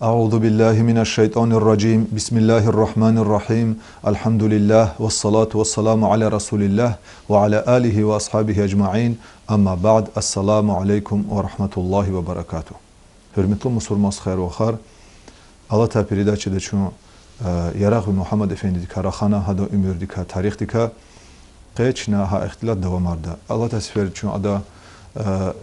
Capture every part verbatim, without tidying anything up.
أعوذ بالله من الشيطان الرجيم. بسم الله الرحمن الرحيم. الحمد لله والصلاة والسلام على رسول الله وعلى آله وأصحابه أجمعين. أما بعد. السلام عليكم ورحمة الله وبركاته. Гьуьрметлу мусурман стхаяр-вахар, алатай передачада чун, э, Ярагъви Мугьаммад эфендидикай рахана, гьадан уьмуьрдикай, тарихдикай, къе чна гьа ихтилат давамарда. Алатай сефер чун ада, э,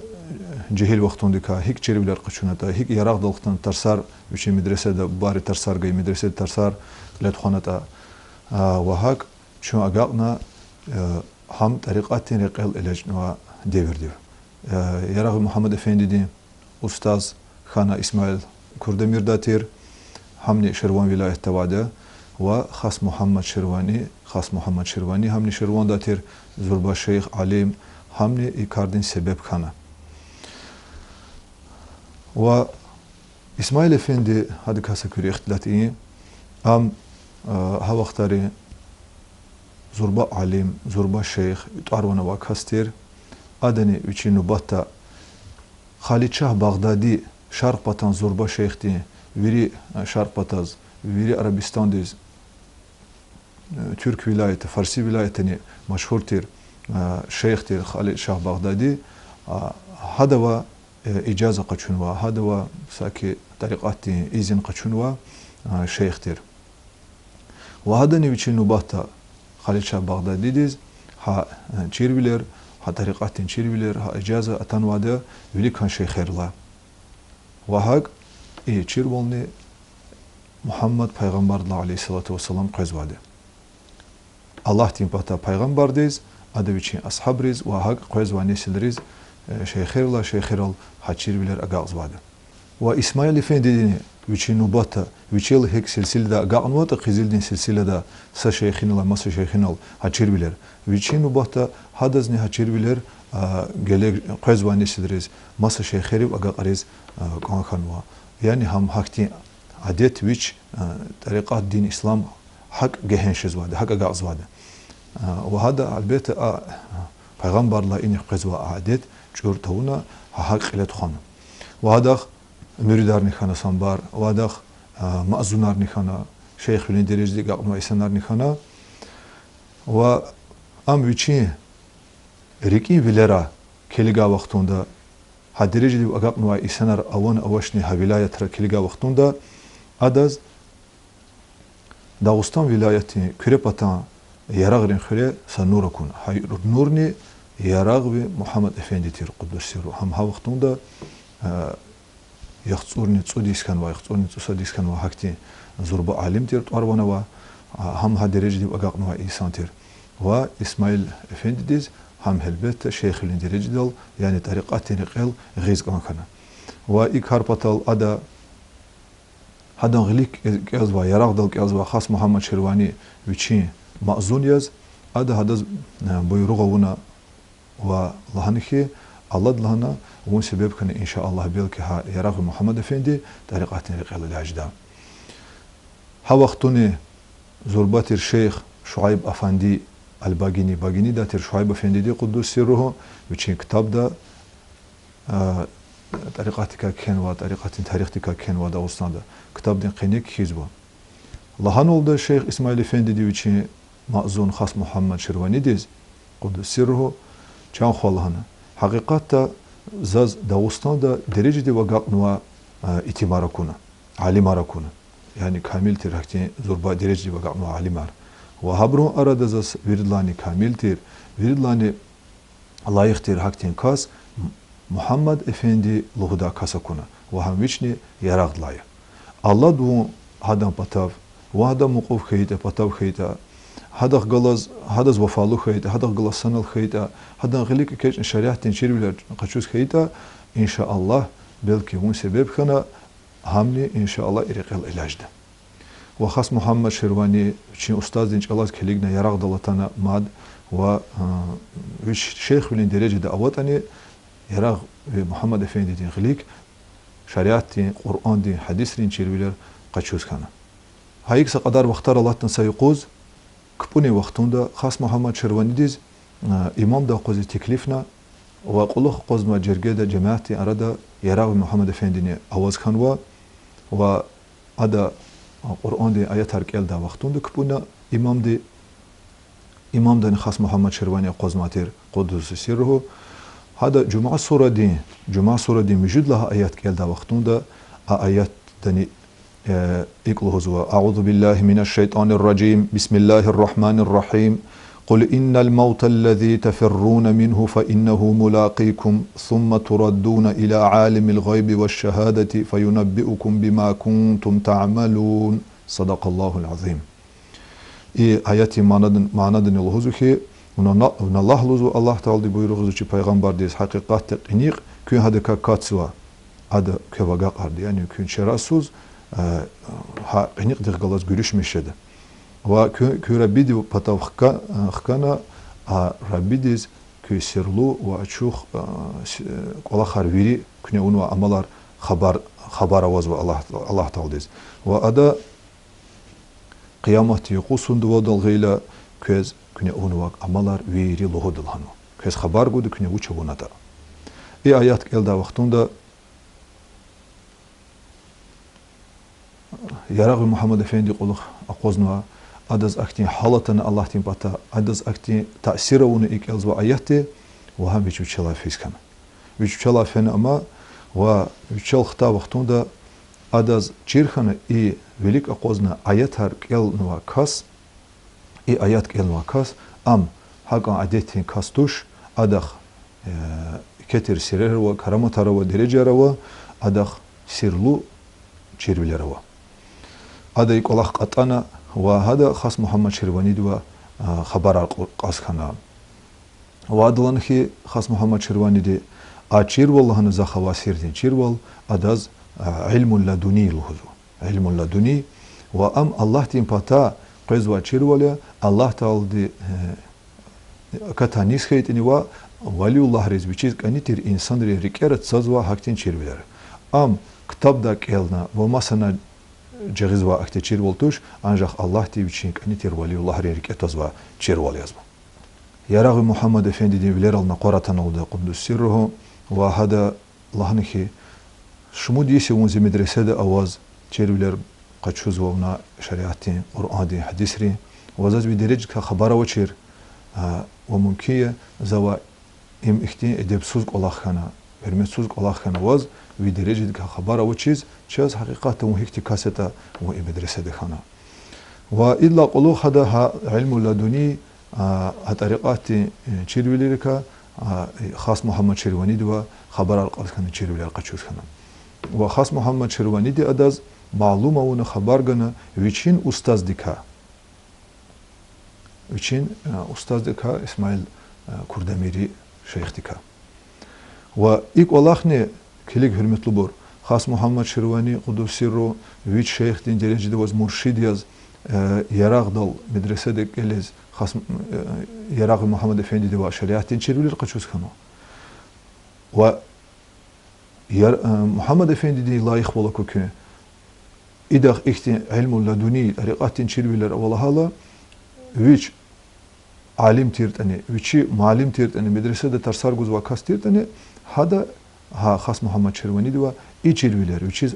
жегьил вахтундикай гьикӀ чирвилер къачунатӀа, гьикӀ Ярагъдал хтана тарсар, вичин медреседа, бубайри тарсар гайи медреседа тарсар кьиле тухванатӀа, э, ва гьакӀ чун агакьна, э, гьам тӀарикъатдин рекьел элячӀнавай девирдив. Э, Ярагъви Мугьаммад эфендидин устаз хьана Исмаил Курдамирда тир, гьамни Ширван вилаятда авайди я, ва Хас Мугьаммад Ширвани, Хас Мугьаммад Ширвани гьамни Ширванда тир, зурба шейх, алим, гьамни и кардин себеб хьана. Ва Исмаил эфенди, гьадакай са куьруь ихтилат ийин, ам, э, гьа вахтари зурба алим, зурба шейх, тӀвар-ван авай кас тир, адани вичин нубатда Халидшагь Багъдади, Шаркь патан зурба шейхдин, вири, э, Шаркь патаз, вири Арабистандиз, э, туьрк вилаятда, фарси вилаятдани машгьур тир, э, шейх тир Халидшагь Багъдади, э, гьадавай, э, ижаза къачунвай, гьадавай саки тӀарикъатдин изин къачунвай, э, шейх тир. Ва гьадани вичин нубатда Халидшагь Багъдадидиз гьа, э, чирвилер, гьа тӀарикъатдин чирвилер, гьа ижаза атанвайди я виликан шейхерилай. Ва гьакӀ и чирвални Мугьаммад пайгъамбардилай, عليه الصلاة والسلام, къвезвайди я. Аллагьдин патай пайгъамбардиз, ада вичин асгьабриз ва гьакӀ къвезвай несилриз, э, шейхерилай шейхерал гьа чирвилер агакьзавайди я. Ва Исмаил эфендидини вичин нубатда, вичел гьикӀ силсилада агакьнаватӀа, къизилдин силсилада, са шейхиналай маса шейхинал гьа чирвилер, вичин нубатда гьадазни гьа чирвилер, а, геле къвезвай несилриз, маса шейхерив агакьариз, а, кӀан хьанва. Яни гьам гьахьтин адет вич, а, тӀарикъат, дин ислам гьакӀ гегьеншизвайди, гьакӀ агакьзавайди. А, ва гьада, гьелбетда, а, пайгъамбардилай инихъ къвезвай адет чӀур тавуна, гьа гьакӀ кьиле тухвана. Ва гьадахъ муьридарни хьана самбар, ва гьадахъ, а, маъзунарни хьана, шейхвилин дережадив агакьнавай инсанарни хьана. Ва ам вичин рикӀин вилера килигай вахтунда, гьа дережадив агакьнавай инсанар авани-авачни гьа вилаятра килигай вахтунда, адаз Дагъустан вилаятдин Куьре патан Ярагърин хуьре са нур акуна. Гьа нурни Ярагъви Мугьаммад эфенди тир, къуддуса сирругьу. Гьам гьа вахтунда, э, яхцӀурни цӀуд йис хьанвай, яхцӀурни цӀусад йис хьанвай гьахьтин зурба алим тир, тӀвар-ван авай, а, гьам гьа дережадив агакьнавай инсан тир. Ва Исмаил эфендидиз гьам, гьелбетда, шейхвилин дережадал, яни тӀарикъатдин рекьел гъиз кӀан хьана. Ва и кар патал ада гьадан гъилик кӀе-, кӀелзавай, Ярагъдал кӀелзавай Хас Мугьаммад Ширвани вичин маъзун яз, ада гьадаз, э, буйругъ авуна ва лагьана хьи, Аллагьди лагьана, вун себеб хьана, иншааллагь, белки гьа Ярагъви Мугьаммад эфенди тӀарикъатдин рекьел элячӀда. Гьа вахтуни зурба тир шейх Шуайб афанди аль-Багини, Багинида тир Шуайб эфендиди, къуддуса сирругьу, вичин ктабда, а, тӀарикъатдикай кхьенва, тӀарикъатдин тарихдикай кхьенва Дагъустанда, ктабдин къене кхьизва. Лагьаналда шейх Исмаил эфендиди вичин маъзун Хас Мугьаммад Ширванидиз, къуддуса сирругьу, чан хва, лагьана, гьакъикъатда заз Дагъустанда дережадив агакьнавай, а, итимар акуна, алимар акуна. Яни камил тир гьахьтин зурба дережадив агакьнавай алимар. Ва гьабурун арада заз виридалайни камил тир, виридалайни лайих тир гьахьтин кас М-, Мугьаммад эфенди лугьудай кас акуна, ва гьам вични Ярагъдилай я. Алад вун гьадан патав, вун гьадан мукьув хьайитӀа, патав хьайитӀа, гьадахъ галаз, гьадаз вафалу хьайитӀа, гьадахъ галаз санал хьайитӀа, гьадан гъилик экечӀна шариатдин чирвилер къачуз хьайитӀа, иншааллагь, белки вун себеб хьана, гьамни, иншааллагь, и рекьел элячӀда. Ва Хас Мугьаммад Ширвани вичин устаздин чӀалаз килигна Ярагъдал атана мад, Ва, а, вич шейхвилин дережада аватӀани, Ярагъви Мугьаммад эфендидин гъилик шариатдин, Къуръандин, гьадисрин чирвилер къачуз хьана. Гьа икӀ са кьадар вахтар алатна са юкъуз, кпӀунин вахтунда Хас Мугьаммад Ширванидиз, а, имамдин къузи теклифна ва кьулухъ къвазнавай жергеда жемятдин арада Ярагъви Мугьаммад эфендини аваз хьанва ва ада, а, Къуръандин аятар кӀелдай вахтунда кпӀуна имамди, имамдани Хас Мугьаммад Ширвани акъвазнавай тир, къуддиса сирругьу. Гьада Жума сурадин, Жума сурадин муьжуьд лагьай аят кӀелдай вахтунда, а аятдани, э, икӀ лугьузва: أعوذ بالله من الشيطان الرجيم. بسم الله الرحمن الرحيم. قل إن الموت الذي تفرون منه فإنه ملاقيكم ثم تردون إلى عالم الغيب والشهادة فينبئكم بما كنتم تعملون. صدق الله العظيم. И аятдин манадан-, манадани лугьузва хьи, вуна, вуна лагь лугьузва Аллагь Таалади буйругъзава чи пайгъамбардиз, гьакъикъатда кьиникь куьн гьадакай катзава, ада квев агакьарда, яни куьн чарасуз, э, гьа кьиникьдихъ галаз гуьруьшмиш жеда. Ва куь, куь Раббидин патав хка-, хкана, а Раббидиз куь сирлу ва ачух, а, с-, э, кӀвалахар вири, куьне авунвай амалар хабар, хабар авазва Аллагь, Аллагь Тааладиз. Ва ада Къияматдин юкъуз сунда вадал гъайила квез куьне авунвай амалар вири лугьуда лагьанва. Квез хабар гуда куьне вуч авунатӀа. И аят кӀелдай вахтунда Ярагъви Мугьаммад эфенди кьулухъ акъвазнава, адаз ахьтин гьал атана Аллагьдин патай, адаз ахьтин таъсир авуна и кӀелзавай аятди, ва гьам вич вичелай физ хьана. Вич вичелай фена ама, ва вичел хтай вахтунда адаз чир хьана и вилик акъвазна аятар кӀелнавай кас, и аят кӀелнавай кас, ам гьакӀан адетдин кас туш, адахъ, э, кьве тир сирер ава, караматар ава, дережаяр ава, адахъ сирлу чирвилер ава. Ада и кӀвалах кьатӀана ва гьада Хас Мугьаммад Ширванидивай, а, хабарар кьу-, кьаз хьана. Ва ада лагьана хьи, Хас Мугьаммад Ширваниди, а чирвал лагьана захъ авай сирдин чирвал, адаз, а, илмул ладуни лугьузва. Илмул ладуни, ва ам Аллагьдин патай къвезвай чирвал я, Аллагь Таалади, э, акатай низ хьайитӀани ва валиюллагьриз, вичиз кӀани тир инсанрин рикӀера цазвай гьахьтин чирвилер. Ам ктабдай кӀелна ва масанай жагъизвай ахьтин чирвал туш, анжах Аллагьди вичин кӀани тир валиюллагьрин рикӀе твазвай чирвал язва. Ярагъви Мугьаммад эфендидин вилерал накъвар атаналда, къуддиса сирругьу, ва гьада лагьана хьи, шумуд йис я вун зи медреседа аваз, чирвилер къачузва вуна шариатдин, Къуръандин, гьадисрин, ва заз ви дережадикай хабар авачир, а, ва мумкин я завай им ихьтин эдебсуз кӀвалах хьана, гьуьрметсуз кӀвалах хьана ваз, ви дережадикай хабар авачиз, чаз гьакъикъатда вун гьихьтин кас ятӀа, вун и медреседа хьана. Ва идалай кьулухъ гьада гьа илмул ладуни, а, гьа тӀарикъатдин, э, чирвилерикай, а, Хас Мугьаммад Ширванидивай хабарар кьаз хьана, чирвилер къачуз хьана. Ва Хас Мугьаммад Ширваниди адаз малум авуна, хабар гана вичин устаздикай. Вичин, э, устаздикай, Исмаил, э, Курдамири шейхдикай. Ва и кӀвалахни килиг, гьуьрметлубур, Хас Мугьаммад Ширвани, къуддиса сирругьу, вич шейхдин дережада аваз, муршид яз, э, Ярагъдал медреседа кӀелиз, Хас-, э, Ярагъви Мугьаммад эфендидивай шариатдин чирвилер къачуз хьанва. Ва Яр-, э, Мугьаммад эфендидин лайихвал аква куьн. Идахъ ихьтин илмул ладуни, тӀарикъатдин чирвилер ава лагьайла, вич алим тиртӀани, вичи муаллим тиртӀани, медреседа тарсар гузвай кас тиртӀани, гьада, гьа Хас Мугьаммад Ширванидивай и чирвилер вичиз,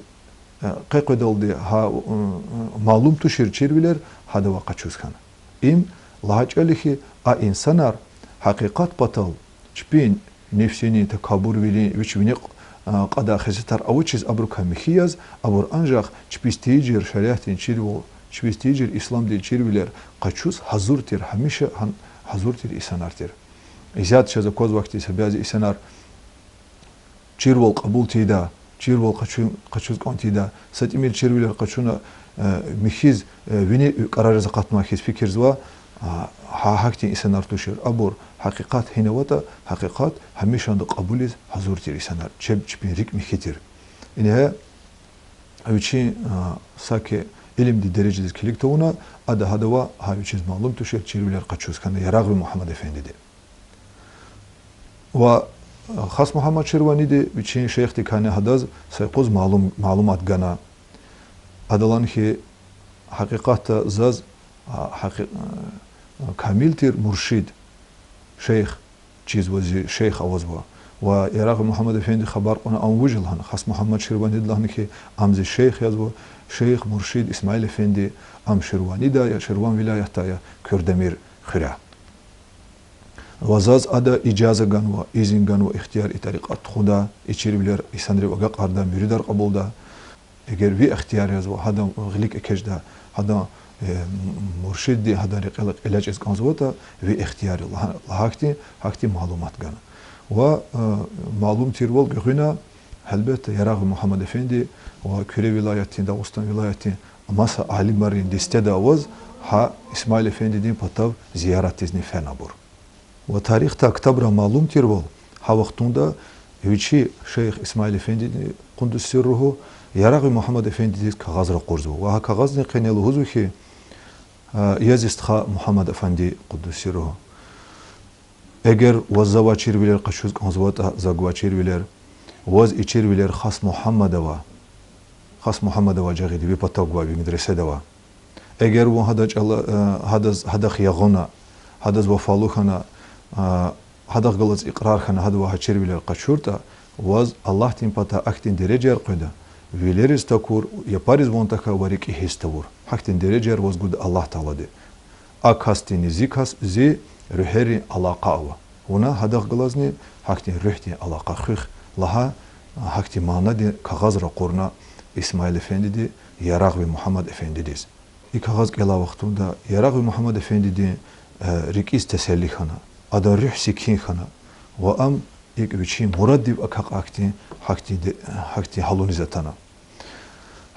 э, къекъведалди гьа, э, э, малум тушир чирвилер гьадавай къачуз хьана. Им лагьай чӀал я хьи, а инсанар гьакъикъат патал чпин нефсини, такабурвилин, вич виник, а, кьадай хесетар авачиз абурукай михьи яз, абур анжах чпиз тийижир шариатдин чирвал, чпиз тийижир исламдин чирвилер къачуз гьазур тир, гьамиша гьан-, гьазур тир инсанар тир. Исятда чаз аквазвай хьтин са бязи инсанар чирвал кьабул тийидай, чирвал къачу-, къачуз кӀан тийидай, са тӀимил чирвилер къачуна, э, михьиз, э, вини кӀарариз акъатнавай хьиз фикирзава, а, гьа-, гьахьтин инсанар тушир. Абур гьакъикъат гьина аватӀа, гьакъикъат гьамишанда кьабулиз гьазур тир инсанар, чеб чпин рикӀ михьи тир. Ингье вичин, а, саки илимдин дережадиз килиг тавуна, ада гьадавай гьа вичиз малум тушир чирвилер къачуз хьана Ярагъви Мугьаммад эфендиди. Ва Хас Мугьаммад Ширваниди вичин шейхдикайни гьадаз са юкъуз малум, малумат гана. Ада лагьана хьи, гьакъикъатда заз, а, гьакъи-, а, камил тир муршид, шейх чизва, зи шейх авазва. Ва Ярагъви Мугьаммад эфенди хабар кьуна ам вуж я лагьана, Хас Мугьаммад Ширваниди лагьана хьи, ам зи шейх язва, шейх, муршид Исмаил эфенди, ам Ширванидай я, Ширван вилаятдай я, Куьрдамир хуьряй. Ва заз ада ижаза ганва, изин ганва, ихтияр и тарикъат тухуда, и чирвилер инсанрив агакьарда, муьридар кьабулда. Эгер ви ихтияр язва, гьадан гъилик экечӀда, гьадан, э, м-, муршидди гьадан рекьел элячӀиз кӀанзаватӀа, ви ихтияр я лагь-, лагьайди, гьахьтин малумат гана. Ва, э, малум тирвал гуьгъуьна, гьелбетда, Ярагъви Мугьаммад эфенди ва Куьре вилаятдин, Дагъустан вилаятдин маса алимрин дестеда аваз гьа Исмаил эфендидин патав зияратдизни фена абур. Ва тарихда ктабра малум тирвал, гьа вахтунда вичи шейх Исмаил эфендиди, къуддиса сирругьу, Ярагъви Мугьаммад эфендидиз кагъаз ракъурзава. Ва гьа кагъаздин къене лугьузва хьи, а, я зи стха Мугьаммад эфенди, къуддиса сирругьу, эгер ваз завай чирвилер къачуз кӀанзаватӀа, за гвай чирвилер, ваз и чирвилер Хас Мугьаммадавай, Хас Мугьаммадавай жагъида, ви патав гвай, ви медреседавай. Эгер вун гьадан чӀала-, э, гьадаз, гьадахъ ягъуна, гьадаз вафалу хьана, э, гьадахъ галаз икьрар хьана, гьадавай гьа чирвилер къачуртӀа, ваз Аллагьдин патай ахьтин дережаяр къведа, вилериз такур, япариз ван тахьай ва рикӀи гьисс тавур. Гьахьтин дережаяр ваз гуда Аллагь Таалади. А касдини зи кас, зи руьгьерин алакъа ава. Вуна гьадахъ галазни гьахьтин руьгьдин алакъа хуьх лагьай гьахьтин манадин кагъаз ракъурна Исмаил эфендиди Ярагъви Мугьаммад эфендидиз. И кагъаз кӀелай вахтунда Ярагъви Мугьаммад эфендидин, э, рикӀиз теселли хьана, адан руьгь секин хьана ва ам икӀ вичин мураддив акахьна гьахьтин, гьахьтин де-, гьахьтин гьалуниз атана.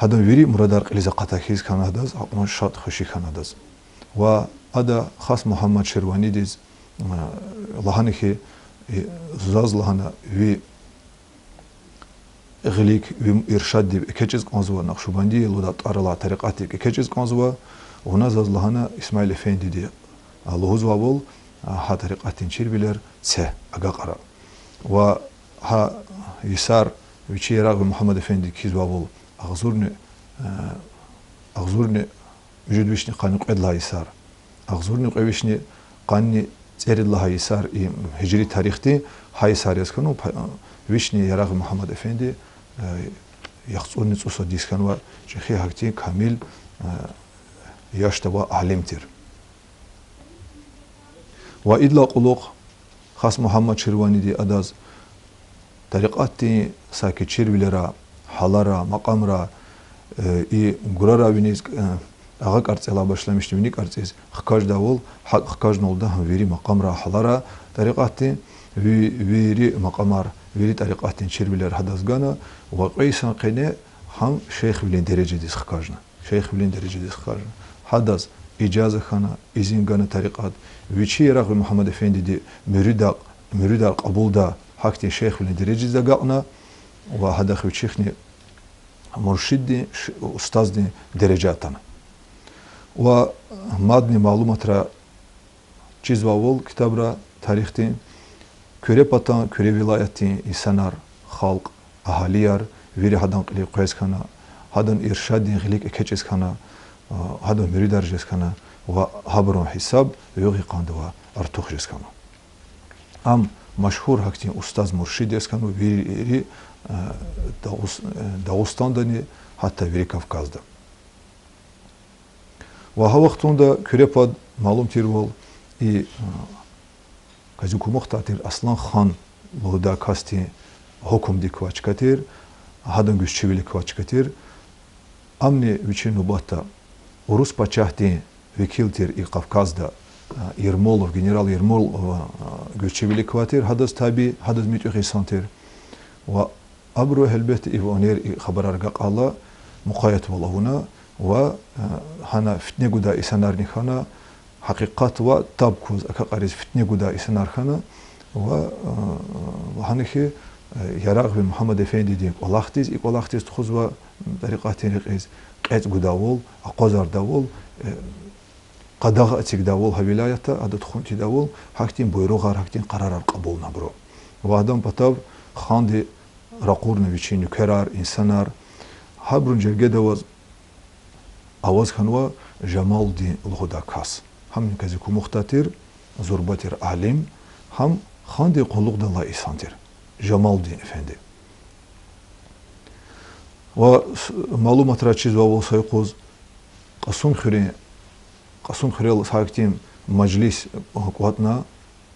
Гьадан вири мурадар кьилиз акъатай хьиз хьана адаз, акьван шад-хвеши хьана адаз. Ва ада Хас Мугьаммад Ширванидиз, э, лагьана хьи, э, заз лагьана ви гъилик, ви иршаддив экечӀиз кӀанзава, накъшубандиди лугьудай тӀвар алай тарикъатдив экечӀиз кӀанзава, вуна заз лагьана Исмаил эфендиди, а, лугьузвайвал, а, гьа тарикъатдин чирвилер це, агакьара. Ва гьа йисар вичи Ярагъви Мугьаммад эфендиди кхьизвайвал агъзурни, а, агъзурни муьжуьд вишни къанни кьвед лагьай йисар. Агъзурни кьве вишни къанни цӀерид лагьай йисар, и гьижри тарихди гьа йисар яз хьанва, па-, вишни Ярагъви Мугьаммад эфенди, э, яхцӀурни цӀусад йис хьанвай чӀехи гьахьтин камил, э, яшда авай алим тир. Ва идалай кьулухъ Хас Мугьаммад Ширваниди адаз тарикъатдин саки чирвилера, гьалара, макьамра, э, и гурара виниз, э, агъа кӀарцӀелай башламишна вини кӀарцӀиз хкаждайвал, гьакӀ хкажна лугьуда гьам вири макьамра, гьалара тарикъатдин, ви-, вири макьамар, вири тарикъатдин чирвилер гьадаз гана ва кьве йисан къене гьам шейхвилин дережадиз хкажна. Шейхвилин дережадиз хкажна. Гьадаз ижаза хьана, изин гана тарикъат. Вичи Ярагъви Мугьаммад эфендиди муьрида-, муьридар кьабулда, гьахьтин шейхвилин дережадиз агакьна ва гьадахъ вичихъни муршиддин, ш-, устаздин дережа атана. Ва мадни малуматра чизвайвал ктабра тарихдин, Куьре патан, Куьре вилаятдин инсанар, халкь, агьалияр вири гьадан кьилив къвез хьана, гьадан иршаддин гъилик экечӀиз хьана, а, гьадан муьридар жез хьана ва гьабурун гьисаб югъ-йикъандавай артух жез хьана. Ам машгьур гьахьтин устаз-муршид яз хьанва вири, вири, а, Дагъус-, а, Дагъустандани, гьатта вири Кавказда. Ва гьа вахтунда Куьре пад, малум тирвал, и, а, Кьазикумухдай тир Аслан хан лугьудай касдин гьукумдик квай чка тир, гьадан гуьзчивилик квай чка тир. Амни вичин нубатда урус пачагьдин векил тир и Кавказда, а, Ермолов, генерал Ермолов, а, гуьзчивилик квай тир, гьадаз таби, гьадаз муьтӀуьгъ инсан тир. Ва абуру, гьелбетда, и ванер, и хабарар агакьайла, мукъаятвал авуна ва, а, гьана фитне гудай инсанарни хьана, гьакъикъат ва таб кваз акакьариз фитне гудай инсанар хьана ва, а, лагьана хьи, а, Ярагъви Мугьаммад эфендидин кӀвалахдиз, и кӀвалахдиз тухузва, м, тарикъатдин рекьиз, кьецӀ гудайвал, акъвазардайвал, къадагъа эцигдайвал гьа вилаятда, ада тухун тийидайвал, гьахьтин буйругъар, гьахьтин къарарар кьабулнабуру. Ва адан патав ханди ракъурна вичин нуькерар, инсанар, гьабурун жергеда аваз аваз хьанва Жамалдин лугьудай кас. Гьамни Кази Кумухдай тир, зурба тир алим, гьам хандин къуллугъдал алай инсан тир, Жамалдин эфенди. Ва с-, малуматрай чизвайвал, са юкъуз Кьасумхуьруьн, Кьасумхуьрел са гьахьтин мажлис кӀватӀна,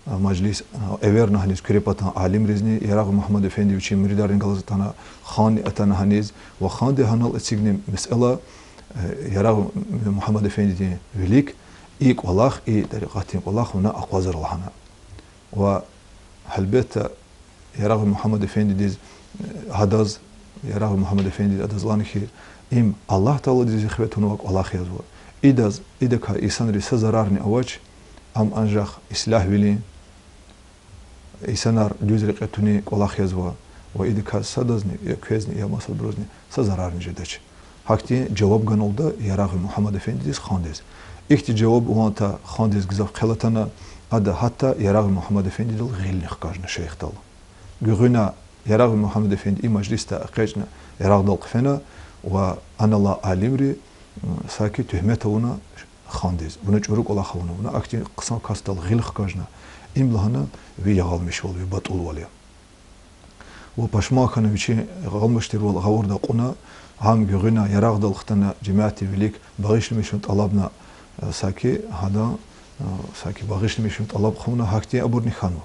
мажлис эверна гьаниз Куьрепатан алимризни, Ярагъви Мугьаммад эфенди вичин муьридаррин галаз атана, ханни атана гьаниз, ва ханди гьанал эцигна месэла, Ярагъви Мугьаммад эфендидин вилик и кӀвалах, и тӀарикъатдин кӀвалах вуна акъвазара лагьана. Ва гьелбетда, Ярагъви Мугьаммад эфендидиз, гьадаз, Ярагъви Мугьаммад эфендидиз адаз лагьана хьи, им Аллагь Тааладиз хиве тунвай кӀвалах язва. Идаз, идакай инсанриз са зарарни авач, ам анжах ислягьвилин, инсанар дуьз рекье тунин кӀвалах язва, ва идакай садазни, я квезни, я масабурузни са зарарни жедач. Гьахьтин жаваб ганалда Ярагъви Мугьаммад эфендидиз хандиз. Ихьтин жаваб ван атай хандиз гзаф хъел атана, ада гьатта Ярагъви Мугьаммад эфендидал гъилни хкажна, шейхдал. Гуьгъуьна Ярагъви Мугьаммад эфенди и мажлисда экъечӀна, Ярагъдал хъфена ва анал алай алимри саки туьгьмет авуна хандиз, вуна чӀуру кӀвалах авуна, вуна ахьтин хъсан касдал гъил хкажна, им лагьана ви ягъалмишвал, ви батӀулвал я. Ва пашман хьана вичин ягъалмиш тирвал гъавурда акьуна, гьам гуьгъуьна Ярагъдал хтана, жемятдин вилик багъишламишун тӀалабна, саки гьадан, саки багъишламишун тӀалаб хъувуна, гьахьтин абурни хьанва.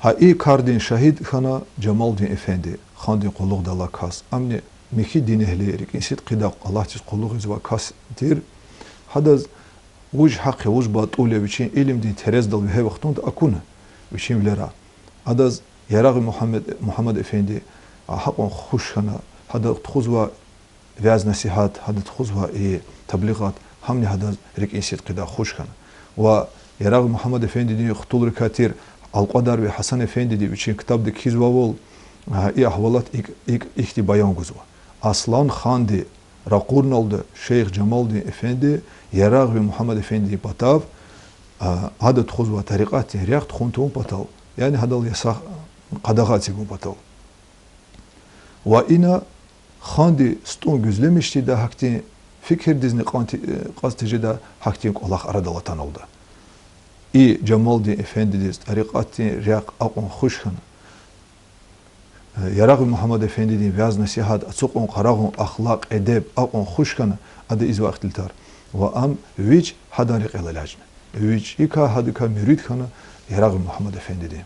Гьа и кардин шагьид хьана Жамалдин эфенди, хандин къуллугъдал алай кас. Амни михьи динэгьли, рикӀин сидкьидай, Аллагьдиз къуллугъзавай кас тир. Гьадаз вуж гьахъ я, вуж батӀул я вичин илимдин терездал вегьей вахтунда акуна вичин вилера. Адаз Ярагъви Мугьаммад, Мугьаммад эфенди гьакьван хуш хьана, гьада тухузвай вяз-насигьат, гьада тухузвай и таблигъат, гьамни гьадаз рикӀин сидкьидай хуш хьана. Ва Ярагъви Мугьаммад эфендидин хтулрикай тир Алкьвадарви Гьасан эфендиди вичин ктабда кхьизвайвал, и агьвалат икӀ, икӀ, ихьтин баян гузва. Аслан ханди ракъурналда шейх Жамалдин эфенди Ярагъви Мугьаммад эфендидин патав, гьада тухузвай тӀарикъатдин рехъ тухун тавун патал, яни гьадал ясагъ, къадагъа эцигун патал. Ва ина ханди стӀун гуьзлемишдайди гьахьтин фикирдизни кьан те-, кьаз тежедай гьахьтин кӀвалах арадал атаналда. И Жамалдин эфендидиз тӀарикъатдин рехъ акьван хуш хьана, Ярагъви Мугьаммад эфендидин вяз-насигьат, ацукьун-къарагъун, ахлакь, эдеб акьван хуш хьана, ада ийизвай ихтилатар. Ва ам вич гьадан рекьел элячӀна. ВичикӀа гьадакай муьруьд хьана Ярагъви Мугьаммад эфендиди.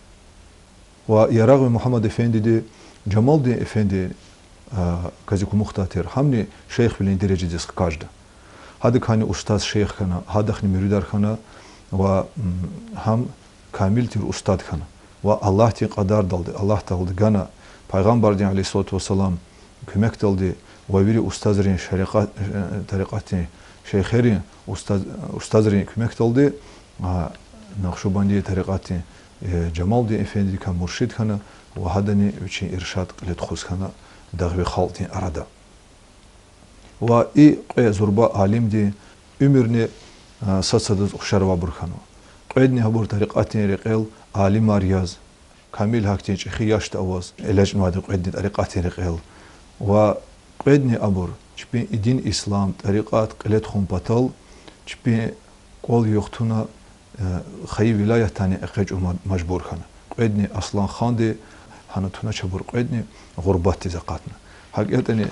Ва Ярагъви Мугьаммад эфендиди Жамалдин эфенди, Казикумухдай тир, гьамни шейхвилин дережадиз хкажда. Гьадакайни устаз-шейх хьана, гьадахъни муьруьдар хьана ва гьам камил тир устад хьана. Ва Аллагьдин кьадардалди, Аллагь Таалади гана, Пайгъамбардин, عليه الصلاة والسلام, куьмекдалди ва вири устазрин, шарикъа-, тӀарикъатдин шейхерин, устаз-, устазрин куьмекдалди Накъшубандият тӀарикъатдин Жамалдин эфендидикай муршид хьана ва гьадани вичин иршад кьиле тухуз хьана дагъви халкьдин арада. Ва и кьве зурба алимдин уьмуьрни сад-садаз ухшар авайбур хьанва. Кьведни абур тӀарикъатдин рекьел алимар яз, камил гьахьтин чӀехи яшда аваз элячӀнавайди кьведни тӀарикъатдин рекьел. Ва кьведни абур чпин дин ислам, тӀарикъат кьиле тухун патал чпин кӀвал-югъ туна, хайи вилаятдани экъечӀун ма-, мажбур хьана. Кьведни Аслан ханди, гьана тунач абур кьведни, гъурбатдиз акъатна. ГьакӀ ятӀани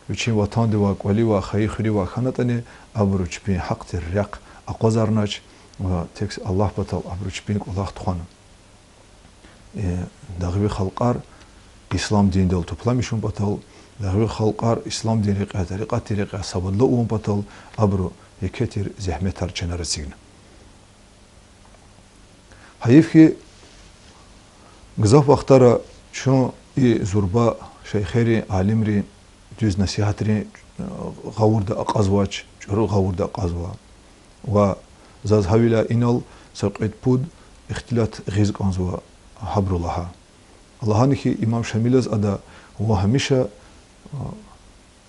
вичин ватандивай, кӀваливай, хайи хуьревай хьанатӀани, абуру чпин гьахъ тир рехъ акъвазарнач ва тек Аллагь патал абуру чпин кӀвалах тухвана. Дагъви халкьар ислам диндал тупламишун патал, дагъви халкьар ислам дин рекьяй, тӀарикъатдин рекьяй савадлу авун патал абуру еке тир зегьметар чна эцигна. Гьайиф хьи, гзаф вахтара чун и зурба шейхерин, алимрин дуьз насигьатрин гъавурда акьазвач, чӀуру гъавурда акьазва. Ва заз гьавиляй инал са кьвед-пуд ихтилат гъиз кӀанзава гьабуру лагьай. Лагьана хьи, имам Шамилаз ада ва гьамиша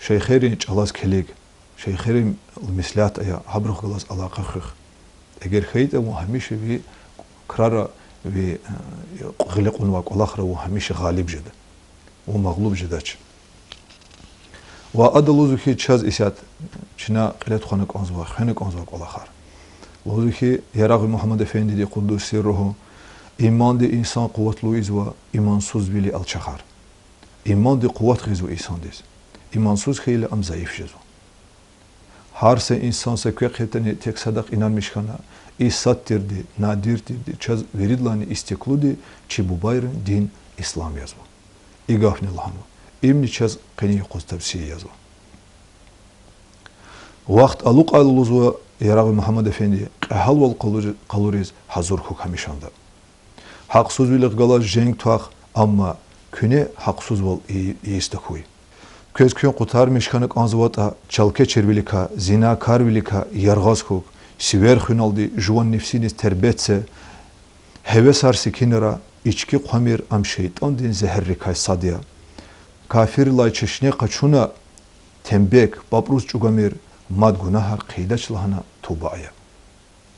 шейхерин чӀалаз килиг, Шейхерин меслят ая, гьабурухъ галаз алакъа хуьх. Эгер хьайитӀа, вун гьамиша ви крара, ви, э, гъиле кьунвай кӀвалахра вун гьамиша гъалиб жеда. Вун магълуб жедач. Ва ада лугьузва хьи, чаз исятда чна кьиле тухвана кӀанзава, хвена кӀанзава кӀвалахар. Лугьузва хьи, Ярагъви Мугьаммад-эфендиди, къуддуса сирругьу: иманди инсан къуватлу ийизва, имансузвили алчахар. Иманди къуват гъизва инсандиз. Имансуз хьайила ам зайиф жезва. Гьар са инсан са квехъ ятӀани тек садахъ инанмиш хьана, и сад тирди, надир тирди, чаз виридалайни истеклуди чи бубайрин дин ислам язва. И гафни лагьанва. Имни чаз къенин юкъуз тавсия язва. Вахт алукьайла, лугьузва Ярагъви Мугьаммад-эфенди, кьегьалвал къалури-, къалуриз гьазур хьухь гьамишанда. Гьахъсузвилихъ галаз женг твах, амма куьне гьахъсузвал и-, ийиз тахьуй. Квез куьн къутармиш хьана кӀанзаватӀа, чалкечирвиликай, зинакарвиликай яргъаз хьухь, сивер хуьналди жуван нефсиниз тербет це, гьевесар секинара, ички хъвамир, ам шейтӀандин зегьеррикай сад я. Кафиррилай чешне къачуна, тембек, пӀапӀруз чӀугвамир, мад гунагьар хъийидач лагьана туба ая.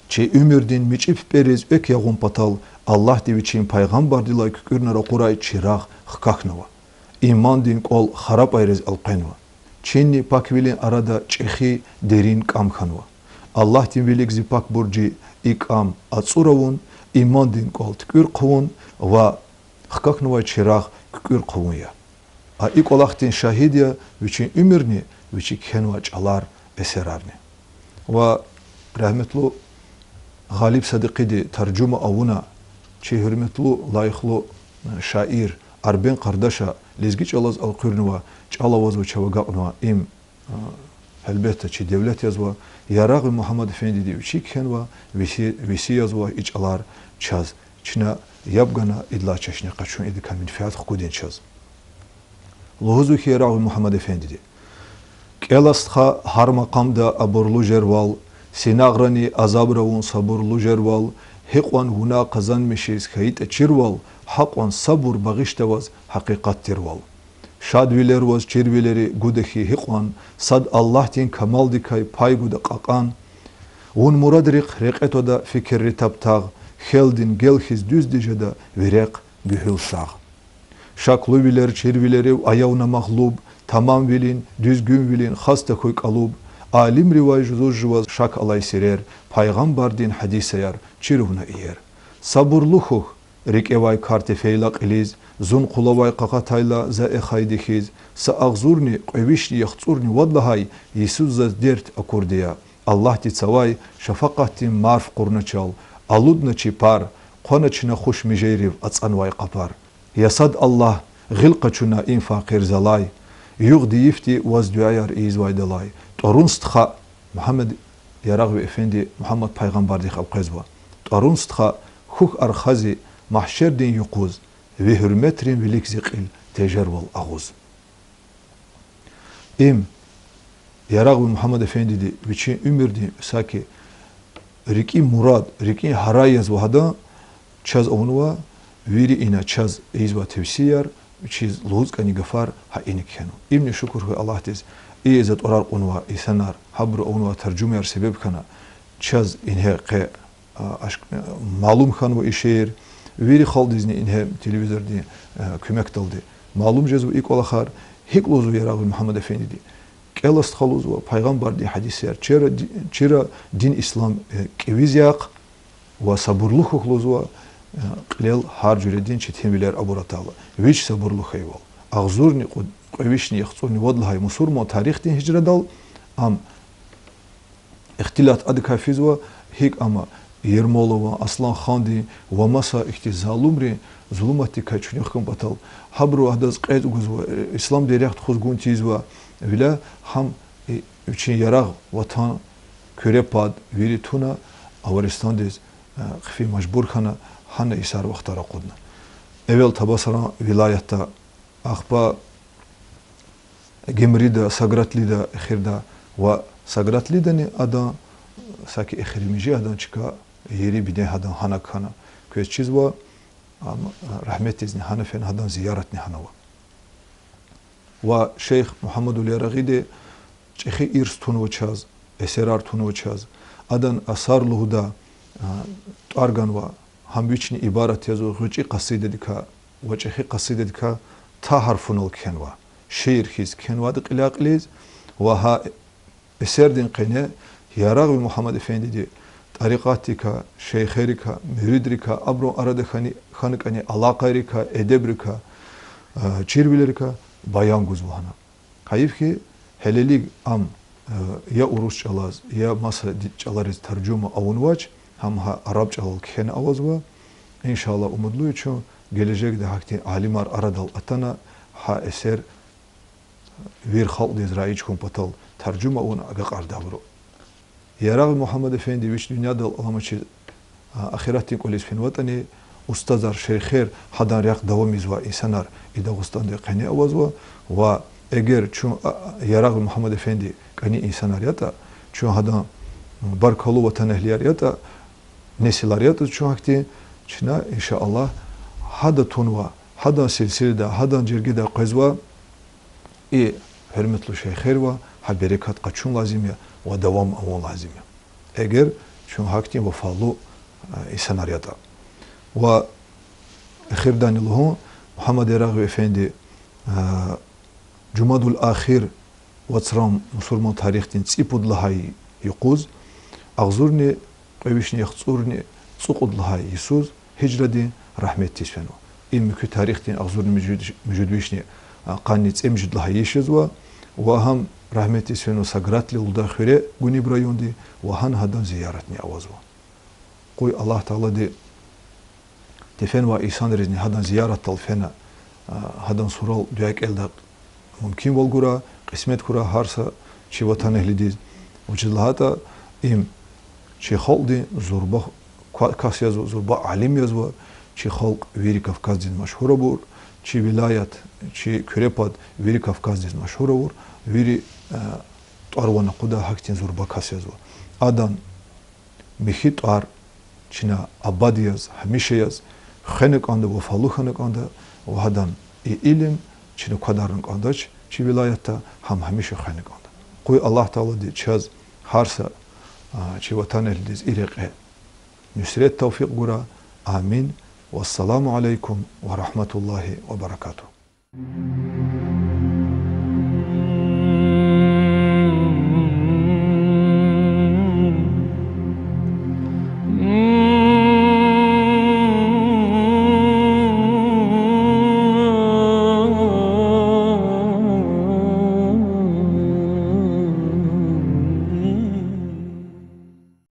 Чи уьмуьрдин мичӀи пипӀериз экв ягъун патал Аллагьди Вичин пайгъамбардилай куькӀуьрна ракъурай чирагъ хкахьнава. Имандин кӀвал харапӀайриз элкъвенва. Чинни паквилин арада чӀехи дерин кӀам хьанва. Аллагьдин вилик зи пак буржи и кӀам ацӀур авун, имандин кӀвал туькӀуьр хъувун ва хкахьнавай чирагъ куькӀуьр хъувун я. А и кӀвалахдин шагьид я вичин уьмуьрни, вичи кхьенвай чӀалар, эсерарни. Ва рагьметлу Гъалиб Садикъиди таржума авуна, чи гьуьрметлу, лайихлу шаир Арбен Къардаша лезги чӀалаз элкъуьрнавай, чӀал авазвай чав агакьнавай им, гьелбетда, чи девлет язва, Ярагъви Мугьаммад-эфендиди вичи кхьенвай, веси-, веси язва и чӀалар чаз, чна яб гана идалай чешне къачун, идакай менфят хкудин чаз. Лугьузва хьи Ярагъви Мугьаммад-эфендиди: кӀела, стха, гьар макъамда абурлу жервал, синагърани азабра вун сабурлу жервал, гьикьван вуна къазанмишиз хьайитӀа чирвал, гьакьван сабур багъишда ваз гьакъикъат тирвал. Шадвилер ваз чирвилери гуда хьи гьикьван, сад Аллагьдин камалдикай пай гуда кьакьан, вун мурадрихъ рекье твада фикирри таб тагъ, хьелдин гел хьиз дуьзди жеда ви рехъ, гуьгьуьл сагъ. Шаклувилер чирвилерив ая вуна магълуб, тамамвилин, дуьзгуьнвилин хас тахьуй кӀалуб, алимривай жузуз жуваз шак алай сирер, пайгъамбардин гьадисаяр чирна вуна иер. Сабурлу хьухь, рикӀевай кар тефейла кьилиз, зун къулавай къакъатайла за эхайди хьиз, са агъзурни кьве вишни яхцӀурни вад лагьай йисуз заз дерт акурди я. Аллагьди цавай шафакъатдин марф кьурна чал, алудна чи пар, хъвана чна хуш межейрив ацӀанвай къапар. Я сад Аллагь, гъил къачуна им факъир залай, югъди-йифди ваз дуьаяр ийизвайдалай. ТӀварун, стха, Мугьаммад, Ярагъви эфенди Мугьаммад пайгъамбардихъ элкъвезва. ТӀварун, стха, хьухь архази магьшердин юкъуз, ви гьуьрметрин вилик зи кьил тежервал агъуз. Им Ярагъви Мугьаммад эфендиди вичин уьмуьрдин саки рикӀин мурад, рикӀин гьарай язва гьадан, чаз авунва вири ина чаз ийизвай тевсияр, вичиз лугьуз кӀани гафар гьа иник кхьенва. Имни шукур хьуй Аллагьдиз, и за тӀварар кьунвай инсанар, гьабуру авунвай таржумаяр себеб хьана, чаз ингье къе а, ашк-, а, малум хьанва и шиир, вири халкьдизни ингье телевизордин, а, куьмекдалди малум жезва и кӀвалахар. ГьикӀ лугьузва Ярагъви Мугьаммад эфендиди: кӀела, стха, лугьузва, пайгъамбардин гьадисар чира ди-, чира дин ислам, э, кӀевиз яхъ ва сабурлу хьухь, лугьузва, э, кьилел гьар жуьредин четинвилер абур атайла. Вич сабурлу хьайивал. Агъзурни кьуд-, кьве вишни яхцӀурни вад лагьай мусурман тарихдин гьижрадал ам ихтилат адакай физва, гьикӀ ама Ермолован, Асланхандин ва маса ихьтин залумрин зулуматдикай чуьнуьх хьун патал, гьабуру гьадаз кьецӀ гузва, э, исламдин рехъ тухуз гун тийизвайвиляй гьам, э, вичин ярагъ ватан Куьре пад вири туна, Аваристандиз, э, хъфин мажбур хьана, гьана йисар вахтар акъудна. Эвел Табасаран вилаятда, ахпа Гимрида, Сагратлида, эхирда ва Сагратлидани адан, саки эхиримжи адан чка, ери бине гьадан гьанаг хьана. Квез чизва, ам, рагьметдизни гьана фена, гьадан зияратни гьанава. Ва шейх Мугьаммадул Ярагъиди чӀехи ирс тунва чаз, эсерар тунва чаз. Адан асар лугьуда, а, тӀвар ганва, гьам вични ибарат язва гъвечӀи къасидадикай ва чӀехи къасидадикай, та гьарфунал кхьенва, шиир хьиз кхьенва ада кьиляй-кьилиз, ва гьа эсердин къене Ярагъви Мугьаммад-эфендиди тӀарикъатдикай, шейхерикай, муьридривай, абурун арада хьана, хьана кӀани алакъайрикай, эдебрикай, а, чирвилерикай баян гузва гьана. Гьайиф хьи, гьелелиг ам, э, я урус чӀалаз, я маса ди-, чӀалариз таржума авунвач, гьам гьа араб чӀалал кхьена авазва. Иншаллагь, умудлу я чун, гележегда гьахьтин алимар арадал атана, гьа эсер вири халкьдиз раиж хьун патал таржума авуна агакьарда абуру. Ярагъви Мугьаммад-эфенди вич дуьньядал аламачиз, а, ахиратдин кӀвализ фенватӀани, устазар, шейхер, гьадан рехъ давам ийизвай инсанар и Дагъустанда къени авазва, ва эгер чун, а, Ярагъви Мугьаммад-эфенди кӀани инсанар ятӀа, чун гьадан, м, баркаллу ватанэгьлияр ятӀа, несилар ятӀа чун гьахьтин, чна, иншаллагь, гьада тунва, гьадан силсиладай, гьадан жергедай къвезва, и гьуьрметлу шейхервай гьа берекат къачун лазим я ва давам авун лазим я, эгер чун гьахьтин вафалу, а, инсанар ятӀа. Ва эхирдани лугьун, Мугьаммад Ярагъви-эфенди, а, Жумадул-ахир вацран мусурман тарихдин цӀипуд лагьай юкъуз, агъзурни кьве вишни яхцӀурни цӀукьуд лагьай йисуз гьижрадин рагьметдиз фенва. Им муькуь тарихдин агъзурни муьжуьд-, муьжуьд вишни, а, къанни цӀемуьжуьд лагьай йис жезва, ва гьам рагьметдиз фенва Сагратли лугьудай хуьре, Гуниб районди, ва гьана гьадан зияратни авазва. Къуй Аллагь Таалади тефенвай инсанризни гьадан зияратдал фена, а, гьадан сурал дуьа кӀелдай мумкинвал гурай, кьисмет хьурай гьар са чи ватанэгьлидиз. Вучиз лагьайтӀа им чи халкьдин зурба ка-, кас язва, зурба алим язва, чи халкь вири Кавказдиз машгьур авур, чи вилаят, чи Куьре пад вири Кавказдиз машгьур авур, вири, э, тӀвар-ван акъудай гьахьтин зурба кас язва. Адан михьи тӀвар чна абад яз, гьамиша яз хвена кӀанда, вафалу хьана кӀанда, ва гьадан и илим чна квадарна кӀандач чи вилаятда, гьам гьамиша хвена кӀанда. Къуй Аллагь Таалади чаз гьар са, а, чи ватанэгьлидиз и рекье нусрет, тавфикь гурай. Амин. Вассаламу алейкум ва рагьматуллагьи ва баракатугь.